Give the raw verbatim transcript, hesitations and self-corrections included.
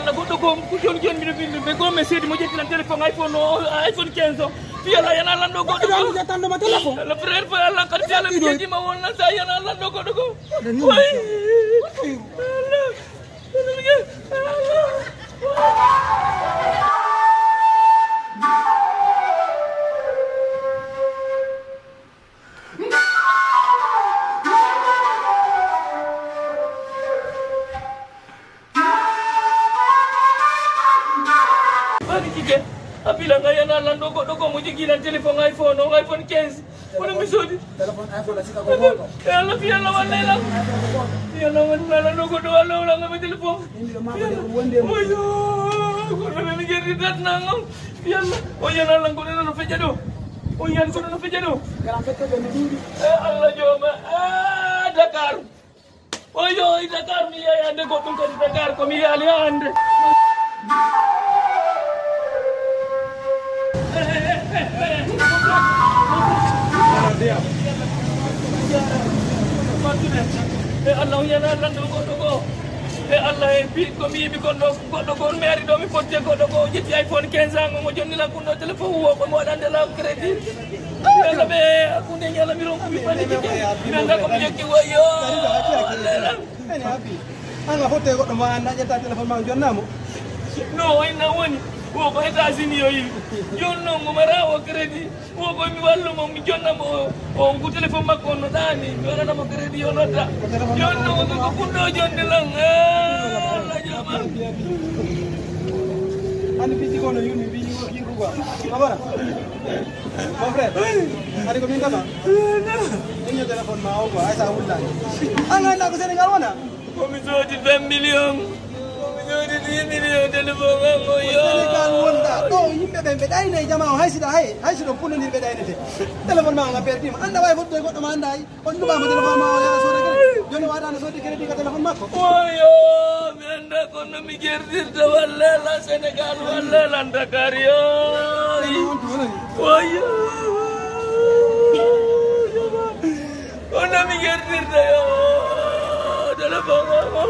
Goɗɗo ko, ko joni joni miɗo bimbi ɓe goo message mo ƴettinan téléphone iPhone o, iPhone quinze o. Fii Alla, yana lanɗo goɗɗo ko. Ƴettanno ma téléphone. Alla frère, fii Alla, kadi fii Alla mi ƴetti ma wonna sa yana lanɗo goɗɗo ko. Waɗa ni. Way. Alla. Alla. Bari jike, a bila nga yana lanɗo goɗɗo ko mo jogii lan téléphone iPhone, on iPhone quinze. Kono mi soodi. Téléphone iPhone a sika ko goto. E Allah, fii Allah walle lan. Fii Allah walle lan ɗo goɗɗo walle wala ngam téléphone. Yimɓe maɓɓe ko wonde mo. Oyo, goɗɗo mi jerdi dat nangam. Fii Allah, o yana lan goɗɗo no feƴƴa ɗo. O yan goɗɗo no feƴƴa ɗo. Garan feƴƴa ɓe no ɗuuɗi. E Allah jooma, ah, Dakar. Oyo, e Dakar mi yahi hannde, goɗɗum kadi Dakar ko mi yaali hannde. E Allah, o yana lanɗo goɗɗo ko. E Allah, e bi ko mi yiɗi kon ɗo, goɗɗo ko on mi ari ɗo, mi fotti e goɗɗo ko, o ƴetti iPhone quinze ans, omo jonni lan kun ɗo téléphone wo, ko mi waɗande lan crédit. Yalla ɓe, hakkunde ñala mi ronku mi fani jike. Mi annda ko mi jokki, wayo. Ene abi. An a fotte goɗɗo mo a annda, ƴetta téléphone ma, jonna mo. No, o inna woni. Wo ko États-Unis o yi. Joni noon, mo mara o crédit. Wo ko mi wallu mo, mi jonna mo. O, o ngu téléphone makko on no ɗaani. Mi waɗana mo crédit o nodda. Joni noon, ko ko kunɗo jonni lan. Ah, Allah jama. An piji ko no yumi, piji ko kinko quoi. Abara. Mon frère, ari ko min gama. Min yo téléphone ma o quoi, ay sa wullani. An anda ko Sénégal wona? Ko mi soodi vingt millions. Ko mi soodi dix millions téléphone am o yo. Sénégal wonda. Ɗo yimɓe ɓe ɓe ɗayna e jama o, hay siɗa hay, hay siɗo punnondir ɓe ɗaynete. Téléphone ma o nga perdima. Anda way fottoy goɗɗo ma anda hay. On numa mo téléphone ma o yaha soda crédit. Joni o waɗano sodde crédit ka téléphone makko. Oyo, mi annda kono mi jerdirta walle lan Sénégal, walle lan Dakar yo. Oyo. Kono mi jerdirta yo. Téléphone o.